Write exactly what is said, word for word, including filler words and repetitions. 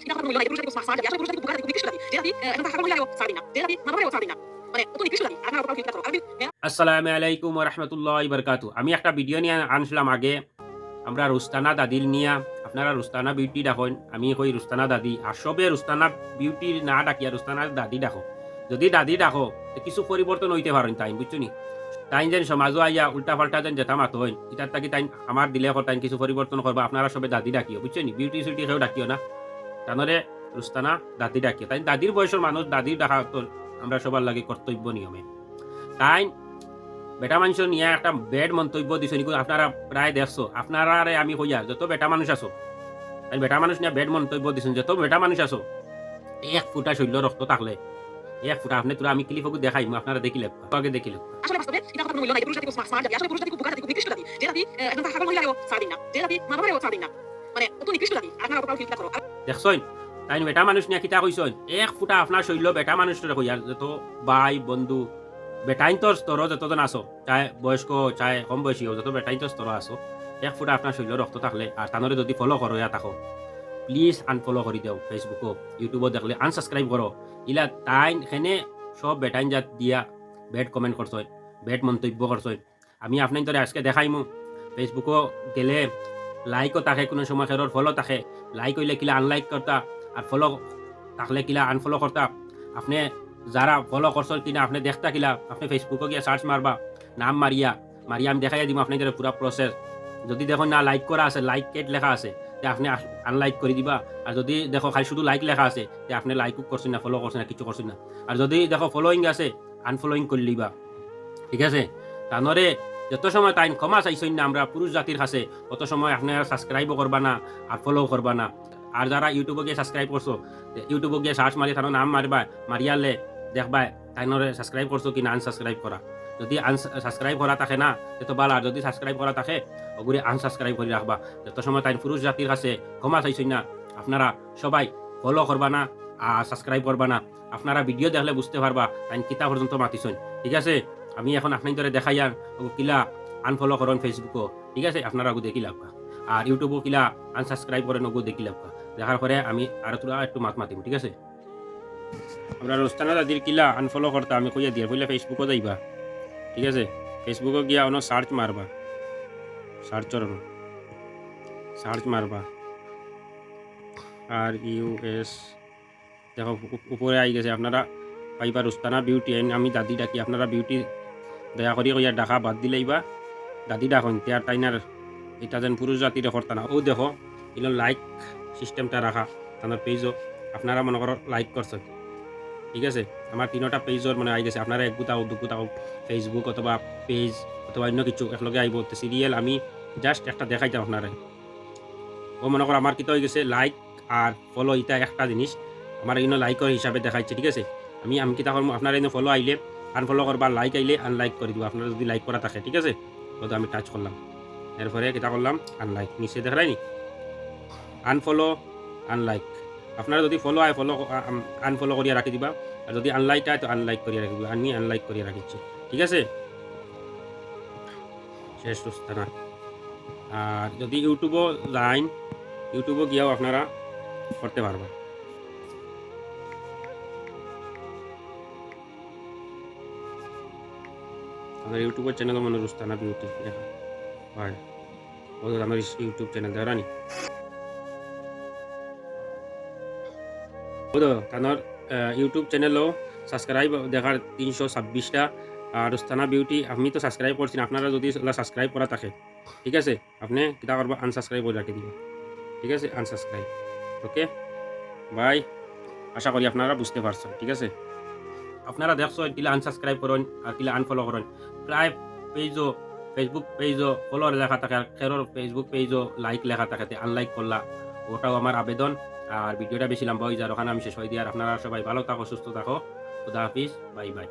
এটা আমার মূল্য নাই, পুরুষ জাতি, মা-, মা জাতি, আসলে পুরুষ জাতি খুব বুকা জাতি, খুব নিকৃষ্ট জাতি। যে জাতি, আহ, একজন তার মূল্য নাই, সার দিন না। যে জাতি মা বাবারেও সার দিন না। মানে, অত নিকৃষ্ট জাতি, আর আপনারা ওটাও ফিল্টার করো। আর আমি, হ্যাঁ। আসসালামু আলাইকুম ওয়া রাহমাতুল্লাহি ওয়া বারাকাতুহু। আমি একটা ভিডিও নিয়া আনছিলাম আগে, আমরা রুস্তানা দাদির নিয়া, আপনারা রুস্তানা বিউটি ডাকইন, আমি কই রুস্তানা দাদি, আর সবে রুস্তানা বিউটি না ডাকিয়া রুস্তানা দাদি ডাকো। যদি দাদি ডাকো, তে কিছু পরিবর্তন অইতে পারইন তাইন, বুঝছো নি? তাইন যেন সমাজো আইয়া উল্টা পাল্টা যেন যেতা মাতইন, ইতার থাকি তাইন আমার দিলে কর, তাইন কিছু পরিবর্তন করবা, আপনারা সবে দাদি ডাকিও, বুঝছো নি? বিউটি সিউটি কেউ ডাকিও না, তানরে রুস্তানা দাদি ডাকিও। তাইন দাদির বয়সর মানুষ, দাদি ডাকা তো আমরা সবার লাগি কর্তব্য নিয়মে। তাইন বেটা মানষর নিয়া একটা ব্যাড মন্তব্য দিছইন, ইগু আপনারা প্রায় দেখছো। আপনারারে আমি কইয়ার, যত বেটা মানুষ আছো, তাইন বেটা মানুষ নিয়া ব্যাড মন্তব্য দিছইন, যত বেটা মানুষ আছো, এক ফুটা শরীলো রক্ত থাকলে, এক ফুটা, আপনে তোরা আমি ক্লিপগু দেখাইমু, আপনারা দেখিলে, আগে দেখিলে। আসলে বাস্তবে এটা কথা মূল্য নাই, পুরুষ জাতি খুব স্মার্ট জাতি, আসলে পুরুষ জাতি খুব বুকা জাতি, খুব নিকৃষ্ট জাতি। যে জাতি, আহ, একজন তার মূল্য নাই, সার দিন না। যে জাতি মা বাবারেও সার দিন না। মানে, অত নিকৃষ্ট জাতি, আর আপনারা ওটাও ফিল্টার করো। আর দেখছইন, তাইন বেটা মানুষ নিয়া কিতা কইছইন? এক ফুটা আপনার শরীলো বেটা মানুষরে কইয়ার, যত ভাই, বন্ধু, বেটাইন্তর স্তরো যতজন আছো, চাই বয়স্ক, চাই কম বয়সী হও, যত বেটাইন্তর স্তরো আছো, এক ফুটা আপনার শরীলো রক্ত থাকলে, আর তানরে যদি ফলো করো ইয়া থাকো, প্লিজ আনফলো করি দেও। Facebook-ও, YouTube-ও দেখলে আনসাবস্ক্রাইব করো। ইলা তাইন খেনে সব বেটাইন জাত দিয়া ব্যাড কমেন্ট করছইন, ব্যাড মন্তব্য করছইন। আমি আপনাইন্তরে আজকে দেখাইমু, Facebook-ও গেলে লাইকও থাকে, কুনু সময় কেরর ফলো থাকে, লাইক অইলে কিলা আনলাইক করতা, আর ফলো থাকলে কিলা আনফলো করতা। আপনে যারা ফলো করছইন কিনা আপনে দেখতা কিলা, আপনে Facebook-ও গিয়া সার্চ মারবা, নাম মারিয়া, মারিয়া আমি দেখাইয়া দিমু আপনাইন্তরে পুরা প্রসেস। যদি দেখো না লাইক করা আছে, লাইক কেট লেখা আছে, তে আপনে আনলাইক করি দিবা। আর যদি দেখো খালি শুধু লাইক লেখা আছে, তে আপনে লাইকও করছইন না, ফলো করছইন না, কিছু করছইন না। আর যদি দেখো ফলোইং আছে, আনফলোইং করি লিবা। ঠিক আছে? তানরে যত সময় তাইন ক্ষমা চাইছইন না আমরা পুরুষ জাতির কাছে, অত সময় আপনারা সাবস্ক্রাইবও করবা না, আর ফলোও করবা না। আর যারা YouTube-ও গিয়া সাবস্ক্রাইব করছো, তে YouTube-ও গিয়া সার্চ মারি তানর নাম মারবা, মারিয়ালে দেখবা তাইনরে সাবস্ক্রাইব করছো কি না আনসাবস্ক্রাইব করা। যদি আনসাবস্ক্রাইব করা থাকে না, তে তো ভালা, আর যদি সাবস্ক্রাইব করা থাকে, ওগুরে আনসাবস্ক্রাইব করি রাখবা। যত সময় তাইন পুরুষ জাতির কাছে ক্ষমা চাইছইন না, আপনারা সবাই ফলো করবা না, আর সাবস্ক্রাইব করবা না। আপনারা ভিডিও দেখলে বুঝতে পারবা তাইন কিতা পর্যন্ত মাতিছইন। ঠিক আছে, আমি এখন আপনাইন্তরে দেখাইয়ার ওগু কিলা আনফলো করইন Facebook-ও। ঠিক আছে, আপনারা ওগু দেখিলাউক্কা। আর YouTube-ও কিলা আনসাবস্ক্রাইব করইন ওগু দেখিলাউক্কা। দেখার পরে আমি আরো থুড়া একটু মাত মাতিমু। ঠিক আছে, আমরা রুস্তানা দাদির কিলা আনফলো করতা আমি কইয়া দিয়ার, পয়লা Facebook-ও যাইবা। ঠিক আছে, Facebook-ও গিয়া অনো সার্চ মারবা, সার্চ অনো সার্চ মারবা, আর ইউ এস দেখো, উপ-, উপরে আই গেছে, আপনারা পাইবা রুস্তানা বিউটি। এন আমি দাদি ডাকি, আপনারা বিউটি দয়া করি কইয়া ডাকা বাদ দিলাইবা। দাদি ডাকইন, তে আর তাইন আর ইটা যেন পুরুষ জাতিরে করতা না। অউ দেখো, ইনো লাইক সিস্টেমটা রাখা, তানর পেজও আপনারা মনে করো লাইক করছইন, ঠিক আছে? আমার তিনোটা পেজর মানে আই গেছে, আপনারা এক গুতা অউ, দু গুতা অউ, Facebook অথবা পেজ অথবা অন্য কিছু একলগে আইবো। তে সিরিয়াল আমি just একটা দেখাইতাম আপনারে। অউ মনে করো আমার কিতা অই গেছে, লাইক আর ফলো ইটা একটা জিনিস, আমার ইনো লাইকর হিসাবে দেখাইছে, ঠিক আছে? আমি, আমি কিতা করমু, আপনারা ইনো ফলো আইলে আনফলো করবা, লাইক আইলে আনলাইক করি দিবা, আপনারা যদি লাইক করা থাকে, ঠিক আছে? অউ তো আমি টাচ করলাম, এরপরে কিতা করলাম, আনলাইক, নিচে দেখরায়নি, আনফলো, আনলাইক। আপনারা যদি ফলো আয়, ফলো, আ-, আম-, আনফলো করিয়া রাখি দিবা, আর যদি আনলাইক আয়, তো আনলাইক করিয়া রাখি দিবা। আমি আনলাইক করিয়া রাখিছি, ঠিক আছে? শেষ রুস্তানা। আর যদি YouTube-ও যাইন, YouTube-ও গিয়াও আপনারা করতে পারবা। আমার YouTube-র চ্যানেল মানে রুস্তানা বিউটি দেখা। হয়। অউ তো আমার ইস-, YouTube চ্যানেল দেখরায়নি। অউ তো তানর, আহ, YouTube চ্যানেলও সাবস্ক্রাইব দেখার তিনশো ছাব্বিশটা। আর রুস্তানা বিউটি আমি তো সাবস্ক্রাইব করছি না, আপনারা যদি ওলা সাবস্ক্রাইব করা থাকে, ঠিক আছে, আপনে কিতা করবা, আনসাবস্ক্রাইব করি রাখি দিবা, ঠিক আছে, আনসাবস্ক্রাইব। ওকে, বাই। আশা করি আপনারা বুঝতে পারছেন, ঠিক আছে? আপনারা দেখছো কিলা আনসাবস্ক্রাইব করইন আর কিলা আনফলো করইন। প্রায় পেজও, Facebook পেজও ফলোয়ার লেখা থাকে, আর কেরর Facebook পেজও লাইক লেখা থাকে, তে আনলাইক করলা, ওটাও আমার আবেদন। আর ভিডিওটা বেশি লম্বা অই যার, ওখানে আমি শেষ করি দিয়ার। আপনারা সবাই ভালো থাকো, সুস্থ থাকো, খুদা হাফিজ, বাই বাই।